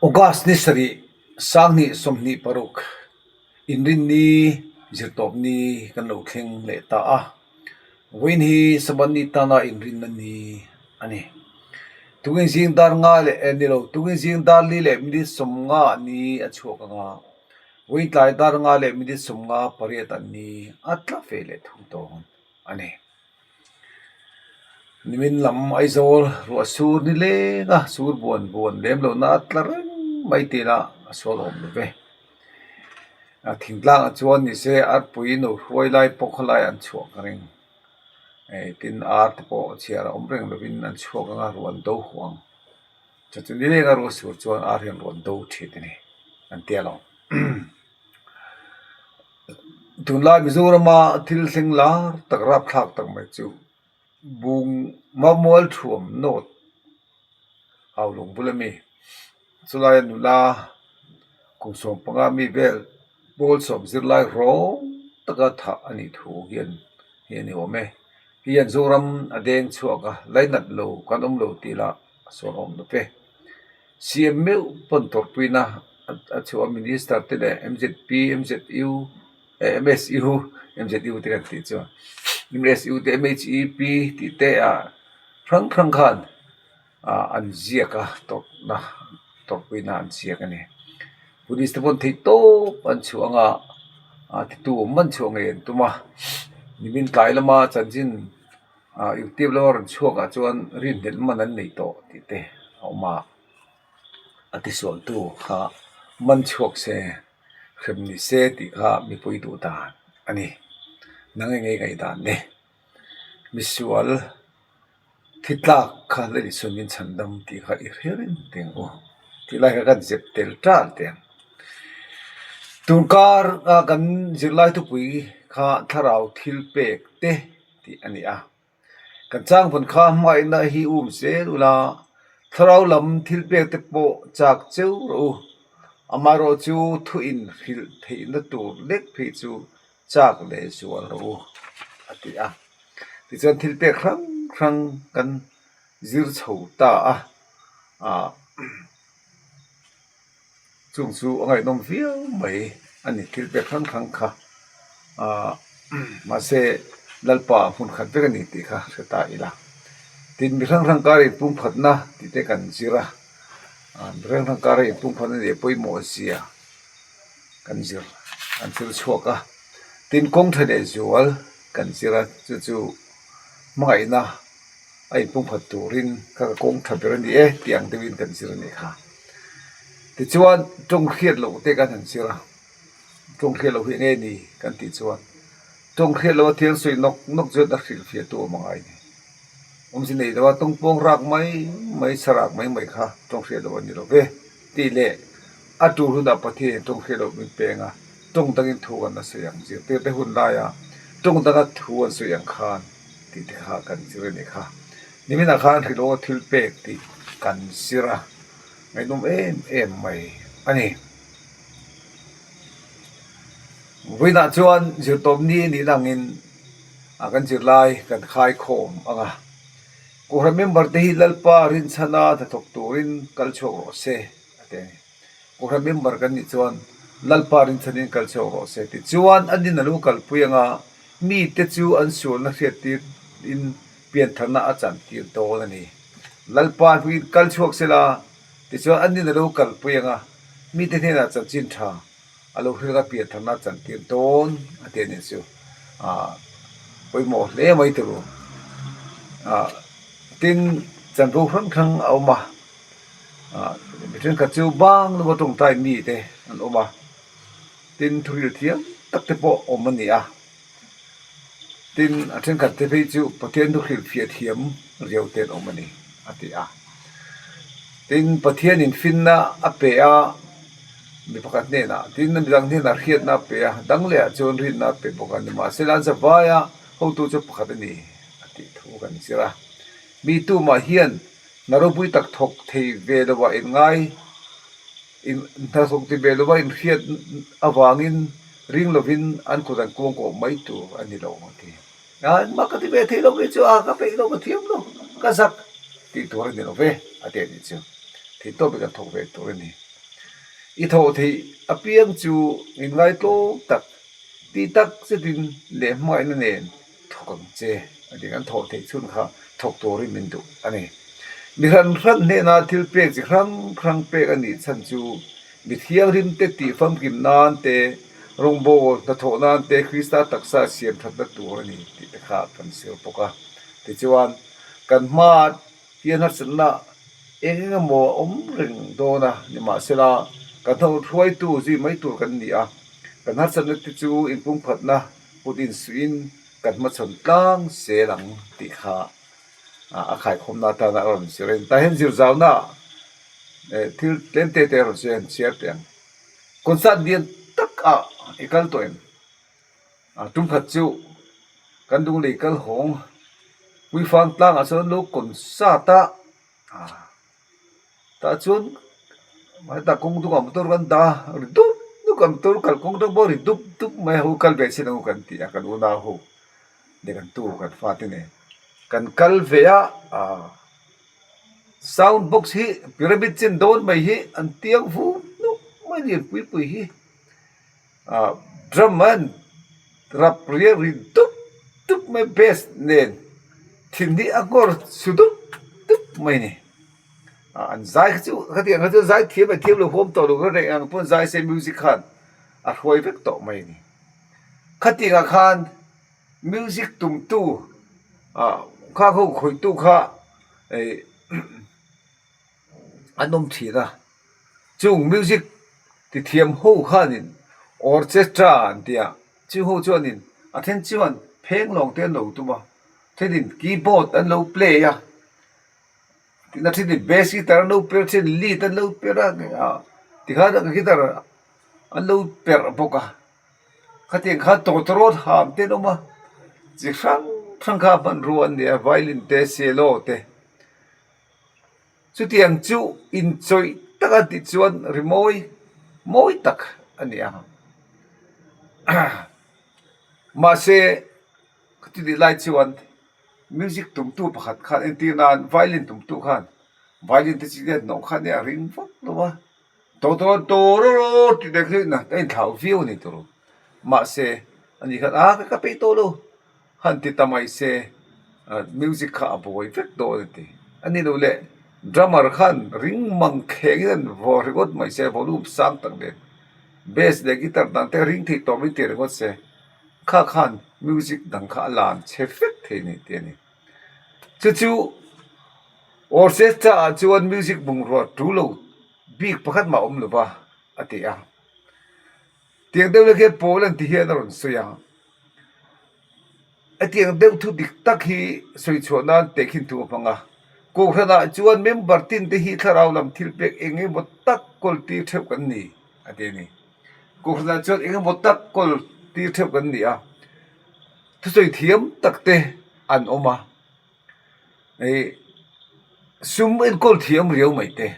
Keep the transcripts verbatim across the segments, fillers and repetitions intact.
August ni sari, sanghni sawmhni paruk, Inrinni, Zirtawpni kan lo thleng leh ta a. Vawiin hi Sabat ni tana Inrinna ni a nih. Tukin zing dar nga le, eh, ni lo, tukin zing dar li le minute sawmnga ni a chhuak ang a. Vawiin tlai dar nga le minute sawmnga pariet a ni a, tla fe le thum tawng a nih. Nimin lam Aizawl ruah sur ni lenga, sur buan buan lem lo na a tla reng mai ti la, a sual awm lo ve. A thingtlang a chuan ni se, arpui no hruai lai pawh kha lai an chhuak ka ring. Eh, tin ar te pawh chhiar a awm reng lovin an chhuak anga ruan do huang. Chu chu ni lenga ruah sur chuan ar hian ruan do ṭhin a ni, an ti a lo. Tunlai Mizorama thil thleng lar tak, rapthlak tak mai chu Bung Mamual Thuam North Haulung bula mi. Chulai a nula kum sawm panga mi vel pawl sawm zirlai rawng taka thah a nih thu hian, hi a ni awm e. Hi an Zoram a deng chhuak a, lainat lo kan awm lo ti la, a sawn awm lo ve. C M meuh pawn tawrhpuina a, a chhuah a, minister te leh M Z P, M Z U, eh, M S U, M Z U te kan tih chu. M S U te, M H I P tih te a hrang hrang khan, a, an ziak a, tawrhna, tawrhpuina an ziak a ni. Police te pawn thei tawp an chhuah anga, a, titu awm man chhuah ngei an tum a. Nimin tlai lama chanchin, a, YouTube lama rawn chhuakah chuan rinhlelh man an nei tawh tih te a awm a. A tisualtu kha man chhuak se, hrem ni se tih kha mipui duh dan a ni. Nang eng nge ngaihdan le? Misual thi tlak kha Lal Isua min chhandam tih kha i hre rin teng u. Tih lai kha kan zep tel tal teng. Tunkar, a, kan zirlai thupui kha thlarau thilpek te tih a ni a. Kan chang vawn kha hmaina hi um zel ula, thlarau lam thilpek te pawh chak cheu rawh u. Amaherawhchu thu inhrilh theihna tur lek phei chu chak leh zual rawh u, a ti a. Tichuan thilpek hrang hrang kan zir chho ta a. A, chung chu a ngaihnawm viau mai a ni, thilpek hrang hrang kha. A, mahse, Lalpa hmun khat vek a ni tih kha hre ta ila. Tin, mi hrang hrang kara inpungphatna tih te kan zir a. A, mi hrang hrang kara inpungphatna nih pawimawh zia kan zir, kan zir chhuak a. Tin, kawng ṭha leh zual kan zir a, chu chu hmangaihna a inpungphat turin kha ka kawng ṭha ber a ni e tih ang deuhin kan zir a ni kha. Tichuan, ṭawng hriat loh te kan han zir a. Ṭawng hriat loh hi eng nge ni kan tih chuan, ṭawng hriat loh a thiang sawi nawk nawk chuan a hrilhfiahtu awm a ngai ni. Awmzia nei lo a, ṭawng pawng rak mai mai, sa rak mai mai kha ṭawng hriat loh a ni lo ve. Tih leh, a tul hunah Pathianin ṭawng hriat loh min pe ang a, ṭawng dangin thu kan la sawi ang, zirtirte hun laia ṭawng danga thu an sawi ang khan, tih te kha kan zir a ni kha. Niminah khan hrilh loh thilpek tih kan zir a, ngaihnawm em em mai a ni. Vawiinah chuan zirtawp ni ni langin, a, kan zirlai kan khai khawm ang a. Kohhran member te hi Lalpa rinchhana hnathawk turin kal chhuak rawh se, a ti a ni. Kohhran member kan nih chuan Lalpa rinchhanin kal chhuak rawh se. Tichuan an nin a lo kalpui ang a, mite chu an sualna hriattirin piantharna a chantir dawn a ni. Lalpa hmingin kal chhuak sela, tichuan an nin a lo kalpui ang a, mite hnenah chanchin ṭha a lo hril ang a, piantharna a chantir dawn a ti a ni chu. A, pawimawh hle mai tih ru. A, tin, chanvo hrang hrang a awm a. A, mi ṭhenkhat chu bang lova ṭawngṭai mi te an awm a. Tin, thuhril thiam tak te pawh awm a ni a. Tin, a ṭhenkhat te phei chu Pathian thuhril fiah thiam riau te an awm a ni, a ti a. Tin, Pathianin finna a pe a, mi pakhat hnenah, tin, mi dang hnenah hriatna a pe a, dang lehah chuan rinna a pe bawk a ni. Mahse, an zavaia hotu chu pakhat a ni, a tih thu kan zir a. Mi tumah hian hna ropui tak thawk thei ve lova inngai, in, hna thawk ti ve lova inhriat avangin ring lovin an kut an kuang kawh mai tur a ni lo, a ti. A, ma ka ti ve thei lo, mi chu a, ka peih lo, ka thiam lo, ka zak. ti tur a ni lo ve, a ti a ni chu. Thei tawp kan thawk ve tur a ni. I thawh theih a piang chu inngaitlawm tak, ti tak zetin le hmaina nen thawk ang che. A ti kan thawh theih chun kha thawk turin min duh a ni. Mi hran hran hnena thil pek chi hrang hrang pek a nih chhan chu mi thianghlim te ti famkim nan te, rawngbawl hnathawh nan te, Krista taksa siam ṭhatna tur a ni tih te kha kan sir bawk a. Tichuan kan hma hi a harsatna eng eng emaw a awm reng dawn a, nimahsela kan ho hruaitu zui mai tur kan ni a, kan harsatna te chu inpungphatna kut insuin kan hmachhawn tlang zel ang tih kha, a, a khaikhawmna atana a rawn zir a. Tah hian zirzauna, eh, thil tlem te te a rawn zir a, chhiar teh ang. Concert lian tak a i kal tawh em? A, tum khat chu kan Lunglei kal hawng, Puifang tlangah chuan lo concert a, a, tah chuan, heta kawng dungah motor kan dah, ri dup dup, kan motor kal kawng dang pawh ri dup dup mai, ho kal ve chin ang u kan ti a, kan unau ho, le kan tu kan fate nen kan kal ve a, a, sound box hi pyramid chin dawn mai hi an tiang vum nuh mai, lian pui pui hi. A, drum an rap ria ri dup dup mai, bass nen thin hi a ngawr su dup dup mai ni. A, an zai kha chu, khatiang kha chu zai thiam a thiam lo huam tawh lo, ka reng ang pawn zai se music khan a hruai vek tawh mai ni. Khatianga khan music tumtu, a, kha ho khawihtu kha, eh, an awm ṭhin a. Chung music ti thiam ho khanin orchestra an ti a. Chu ho chuanin a ṭhen chuan pheng lawng te an lo tum a. Ṭhenin keyboard an lo play a. Tin a ṭhenin bass guitar an lo per, ṭhen lead an lo per a. A, tikhan guitar an lo per bawk a. Khatiang khan tawtawrawt ham te an awm a. Chi hrang hrang kha hmanrua an ni a, violin te, cello te. Chutiang chu inchawih taka tih chuan rimawi mawi tak a ni a. Mahse, ka ti nih lai chuan music tumtu pakhat khan entir nan violin tumtu khan, violin te chi nen hnawh khan a ring vak lo a. Tawtawrawt tawtawrawt tih dek hi na, ka inthlau viau a ni tur. Mahse, ani khan, a, ka, ka peih tawh lo han ti ta mai se, a, music kha a buai vek dawn a ti. A ni lo le, drummer khan ring mang khengin an vaw ringawt mai se, volume sang tak nen. Bass leh guitar dang te ring thei tawpin ti ringawt se. Kha khan music dang kha a lan chhe vek thei ni ti a ni. Chu chu orchestra-ah chuan music bungrua ṭul lo bik pakhat mah awm lo va, a ti a. Tiang deuh le khe pawl an ti hian a rawn sawi a. A tiang deuh thu dik tak hi sawi chhuah nan tehkhin thu a hmang a. Kohhranah chuan member tin te hi thlarau lam thil pek eng emaw tak kawl tir theuh kan ni, a ti a ni. Kohhranah chuan eng emaw tak kawl tir theuh kan ni a. Thusawi thiam tak te an awm a. Ei, sum enkawl thiam riau mai te,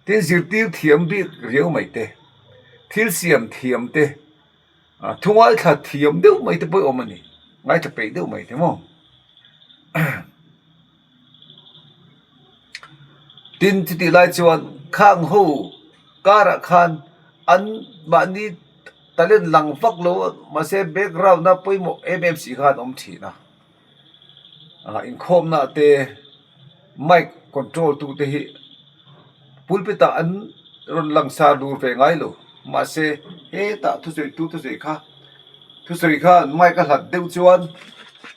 tin zirtir thiam bik riau mai te, thil siam thiam te, a, thungaithla thiam deuh mai te pawh awm a ni, ngaithla peih deuh mai te maw. Tin, chutih lai chuan khang ho karah khan an mahni talent lang vak lo, mahse, background-a pawimawh em em si khan awm ṭhin a. A, inkhawmna te, mic control tu te hi pulpit-ah an rawn langsar lur ve ngai lo. Mahse, hetah thusawitu thusawi kha, thusawi kha mic a hlat deuh chuan,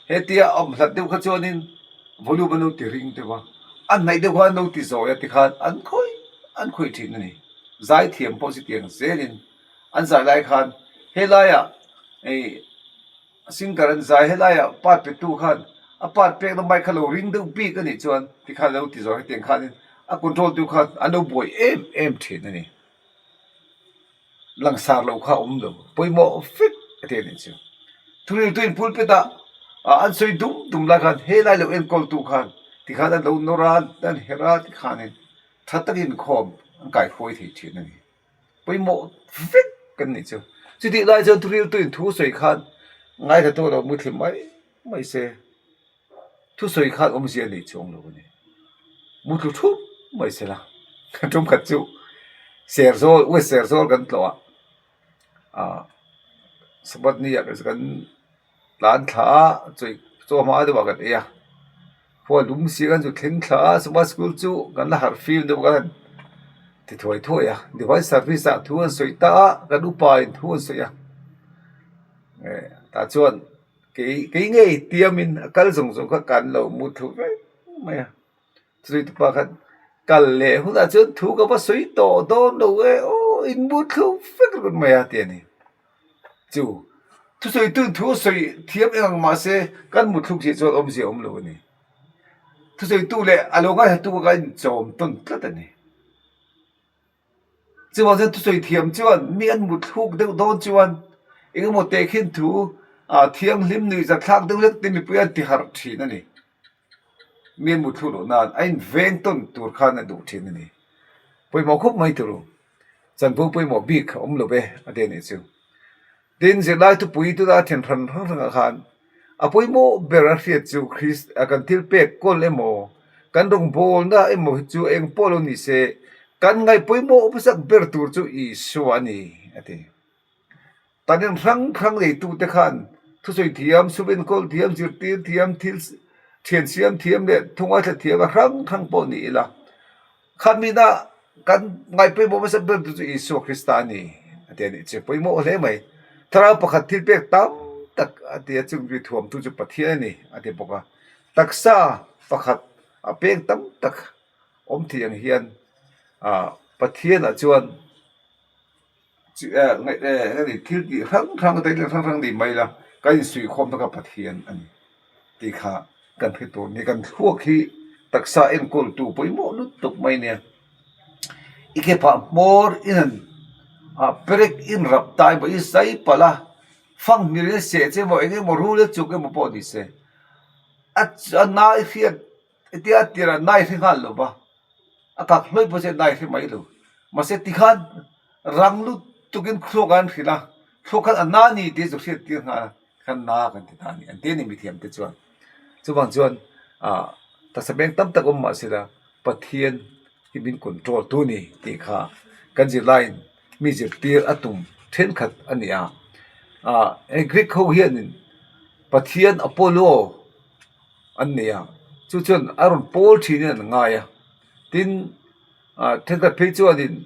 hetia awm hlat deuh kha chuanin volume an lo ti ring deuh a. An hnaih deuh kha an lo ti zawi a ti khan an khawi, an khawi ṭhin a ni. Zai thiam pawh si tiang zelin an zai lai khan, he laia, ei, singer an zai, he laia part petu khan a part pekna mic kha lo ring deuh bik a nih chuan ti khan lo ti zawi, hetiang khanin a control tu khan an lo buai em em ṭhin a ni. Langsar lo kha awm lo, pawimawh vek a ti a nih chu. Thuhriltuin pulpit-a, a, an sawi dum dum lai khan he lai lo enkawl tu khan ti khan an lo nawr a, an her a ti khanin ṭha takin khawm an kaikhuai thei ṭhin a ni. Pawimawh vek kan nih chu. Chutih lai chuan thuhriltuin thu sawi khan ngaithlatu lo muthlim mai mai se. Thusawi khan awmzia nei chuang lo a ni. muthlu thum mai sela. Thum khat chu Serzawl, West Serzawl kan tlawh a. A, Sabbath ni a kan tlan thla a, chawi, chaw hma deuh a kan ei a. Khua lum si kan chu thleng thla a, Sabbath school chu kan la har fim deuh kan ti thuai thuai a. Divine service a thu an sawi ta a, kan upain thu an sawi a. Eh, ta chuan kei, kei ngei tiamin a kal zawng zawng kha kan lo muthlu ve mai a. Thusawitu pakhat kal leh hunah chuan thu ka va sawi tawh dawn lo e, aw, in muthlu vek run mai a ti a ni. Chu, thusawitu thu sawi thiam eng ang mah se, kan muthlu si chuan awmzia awm lo a ni. Thusawitu leh a lo ngaihtutu kan inchawm tawn tlat a ni. Chuvang chuan thusawi thiam chuan mi an muthlu deuh dawn chuan, engemaw tehkhin thu, a, thianghlim nuihzatthlak deuh hlek te mipui an ti harh ṭhin a ni. Mi an muthlu loh nan a inveng tawn tur khan a duh ṭhin a ni. Pawimawh khawp mai turu. Chanvo pawimawh bik a awm lo ve, a ti a ni chu. Tin, zirlai thupui tuna a ṭhen hran hran hrang a khan, a pawimawh ber a hriat chu Krist-, a kan thilpek kawl emaw, kan rawngbawlna emaw hi chu eng pawh lo ni se, kan ngai pawimawh hmasak ber tur chu Isua a ni, a ti. Tanin hrang hrang neitute khan thusawi thiam, suvenkawl thiam, zirtir thiam, thil s-, ṭhian siam thiam leh thungai thla thiam a hrang hrang pawh ni ila. Kha mina kan ngai pawimawh hmasak ber chu Isua Krista a ni, a ti a ni chu pawimawh hle mai. Thlarau pakhat thilpek tam tak a ti a, chungtih thuamtu chu Pathian a ni, a ti bawk a. Taksa pakhat a pek tam tak awm thei ang hian, a, Pathianah chuan chi-, eh, nge-, eh, nge ni, thil tih hrang hrang, te hrang hrang ni mai la, kan insuikhawmna kha Pathian a ni tih kha kan hre tur ni. Kan thluak hi taksa enkawltu pawimawh lutuk mai nia. I ke pha hmawr in an, a, perek in rap tai bo i sai pala, fang hmir in se che bo, eng emaw rule chuk emaw pawh ni se. A, a nai hriat, tia tira nai hre nghal lo va. A kak hlawih pawh se nai hre mai lo. Mahse, tikhan rang lutukin thluak an hrilh a, thluak khan a na ni tih chu hriattir nghal a, khan na kan ti ta ni, an ti a ni mithiamte chuan. Chuvang chuan, a, taksa beng tam tak awm mah sela, Pathian hi min control tu ni tih kha kan zirlaiin mi zirtir a tum ṭhenkhat a ni a. A, e, Greek ho hianin Pathian Apollo an nei a, chu chuan a rawn pawl ṭhinin an ngai a. Tin, a, ṭhenkhat phei chuanin,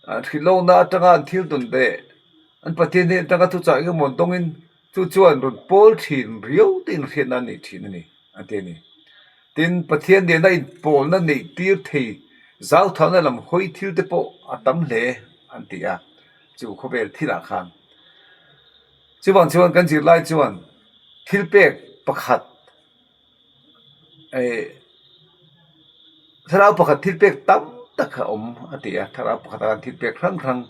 a, hrilhna aṭanga an thil dawn leh an Pathian hi aṭanga thuchah engemaw dawngin chu chuan rawn pawl ṭhin riau te inhriatna an nih ṭhin a ni, an ti a ni. Tin, Pathian nena inpawlna neih tir thei, zauthawna lam hawi thil te pawh a tam hle an ti a, chu khawvel thilah khan. Chuvang chuan kan zirlai chuan thilpek pakhat, eh, thlarau pakhat thilpek tam tak a awm a ti a, thlarau pakhat a kan thilpek hrang hrang,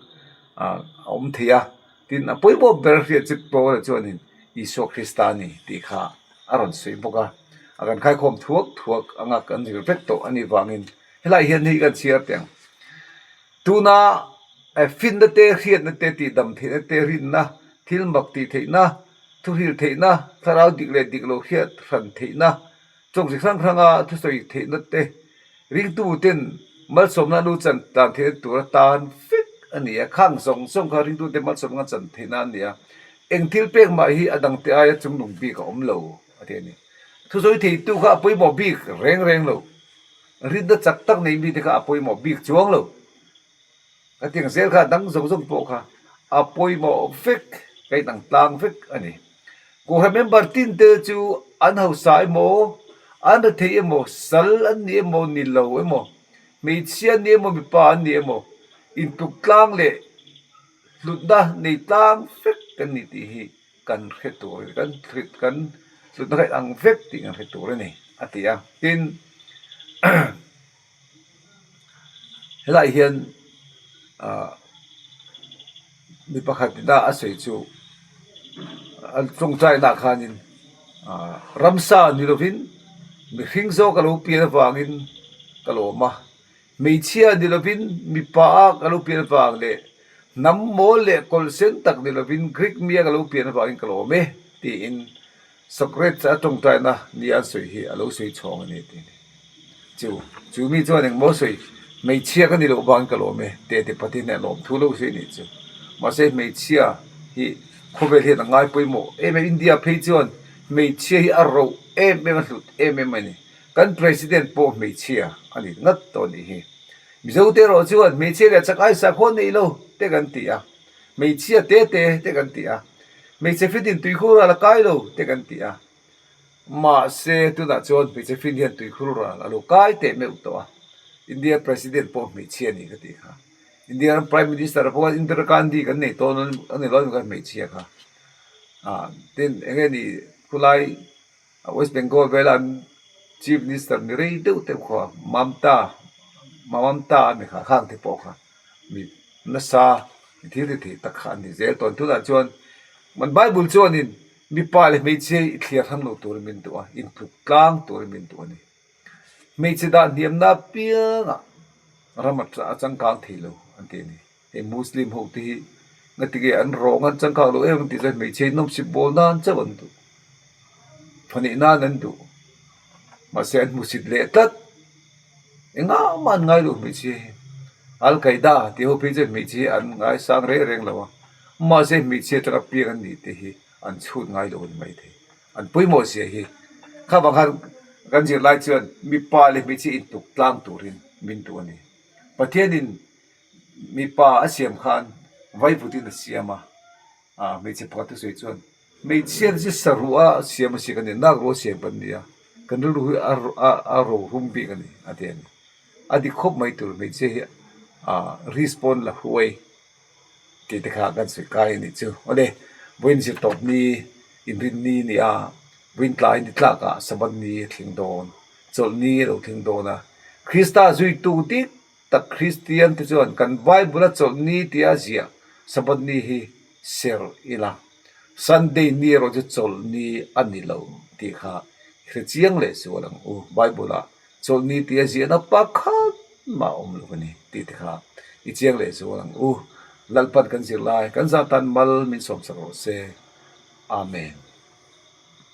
a, a awm thei a. Tin, a pawimawh ber hriat chu Paula chuanin Isua Krista a ni tih kha a rawn sawi bawk a. A kan khaikhawm thuak thuak anga kan zir vek tawh a ni vangin helai hian hei kan chhiar teng. Tuna, eh, finna te, hriatna te, tihdam theihna te, rinna, thil mak tih theihna, thuhril theihna, thlarau dik leh dik lo hriat hran theihna, chawngzi hrang hranga thusawi theihna te, ringtu ten malsawmna an lo chan tlan theihna tura tan vek a ni a, khang zawng zawng kha ringtu te malsawmna chan theihna a ni a. Eng thil pek mah hi a dangte aia chungnung bik a awm lo, a ti a ni. Thusawi theitu kha a pawimawh bik reng reng lo. Rinna chak tak nei mi te kha a pawimawh bik chuang lo. Ka tiang zel kha, dang zawng zawng pawh kha a pawimawh vek, ka inang tlang vek a ni. Kohhran member tin te chu an hausa emaw, an rethei emaw, sal an ni emaw, ni lo emaw, hmeichhia an ni emaw, mipa an ni emaw, intluk tlang leh hlutna nei tlang vek kan ni tih hi kan hre tur, kan hre, kan hlutna kha ang vek tih kan hre tur a ni, a ti a. Tin, helai hian, ah, mi pakhatin a sawi chu, a ṭawngṭaina khanin, ah, ramsa ni lovin, mihring zawk a lo pian avangin ka lawm a. Hmeichhia ni lovin, mipa a ka lo pian avang leh hnam mawl leh kawlsen tak ni lovin, Greek mi a ka lo pian avangin ka lawm e, tiin Socrates a ṭawngṭaina ni an sawi hi a lo sawi chhawng a ni tih. Chu, chu mi chuan engmaw sawi, hmeichhia ka ni loh vangin ka lawm e, te te Pathian hnena lawmthu lo sawi ni chu. Mahse, hmeichhia hi khawvel hian a ngai pawimawh em em, India phei chuan hmeichhia hi a ro em em, a hlut em em a ni. Kan president pawh hmeichhia a ni ngat tawh a nih hi. Mizote erawh chuan hmeichhia leh chak aisa khaw nei lo te kan ti a. Hmeichhia te te te kan ti a. Hmeichhe fitin tuikhur ral a kai lo te kan ti a. Mahse, tunah chuan hmeichhe fin hian tuikhur ral a lo kai teh meuh tawh a. India president pawh hmeichhia a ni ka ti kha. India Prime Minister pawh Indira Gandhi kan nei tawh a ni lo, kan hmeichhia kha. A, tin, eng nge ni, khulai, a, West Bengal vela Chief Minister ni rei deuh te kha, Mamta, Mamta a mi kha, khang te pawh kha mi nasa, mi thil ti thei tak kha an ni zel tawh. Tunah chuan, man Bible chuanin, mipa leh hmeichhia i thliar hrang lo turin min duh a, intluk tlang turin min duh a ni. Hmeichhe dah hniamna apianga ram a changkang thei lo an ti a ni. Hei Muslim ho te hi, ngatinge an rawng an changkang lo em an ti chuan hmeichhe nawmsip bawl nan chauh an duh. Phanihnan an duh. Mahse, an hmusit leh tlat. Engmah an ngai lo hmeichhe hi. Al Qaeda tih ho phei chuan hmeichhe an ngaisang reng reng lo a. Mahse, hmeichhe aṭanga piang an ni tih hi an chhut ngai lo a ni mai thei. An pawimawh si a hi. Kha bang khan kan zir lai chuan mipa leh hmeichhe intluk tlang turin min duh a ni. Pathianin mipa a siam khan vaivutin a siam a. A, hmeichhe pakhat a sawi chuan, hmeichhia chu saruah a siam a si ka ni, nakruah a siam kan ni a. Kan rilru hi a, a, a ro hrum bik a ni, a ti a ni. A dik khawp mai tur hmeichhe hi, a, respond la hruai tih te kha kan sawi kai a ni chu. Awle, vawiin zirtawp ni, Inrinni ni a, vawiin tlai ni tlakah Sabbath ni a tling dawn, chawlhni a lo tling dawn a. Krista zuitu dik tak Kristian te chuan kan Bible-a chawlhni tia ziah Sabbath ni hi ser ila, Sunday ni erawh chu chawlhni a ni lo tih kha hre chiang leh sual ang u. Bible-a chawlhni tia ziahna pakhat mah awm lo a ni tih te kha i chiang leh sual ang u. Lalpan kan zirlai kan zan tan mal min sawmsak rawh se. Amen.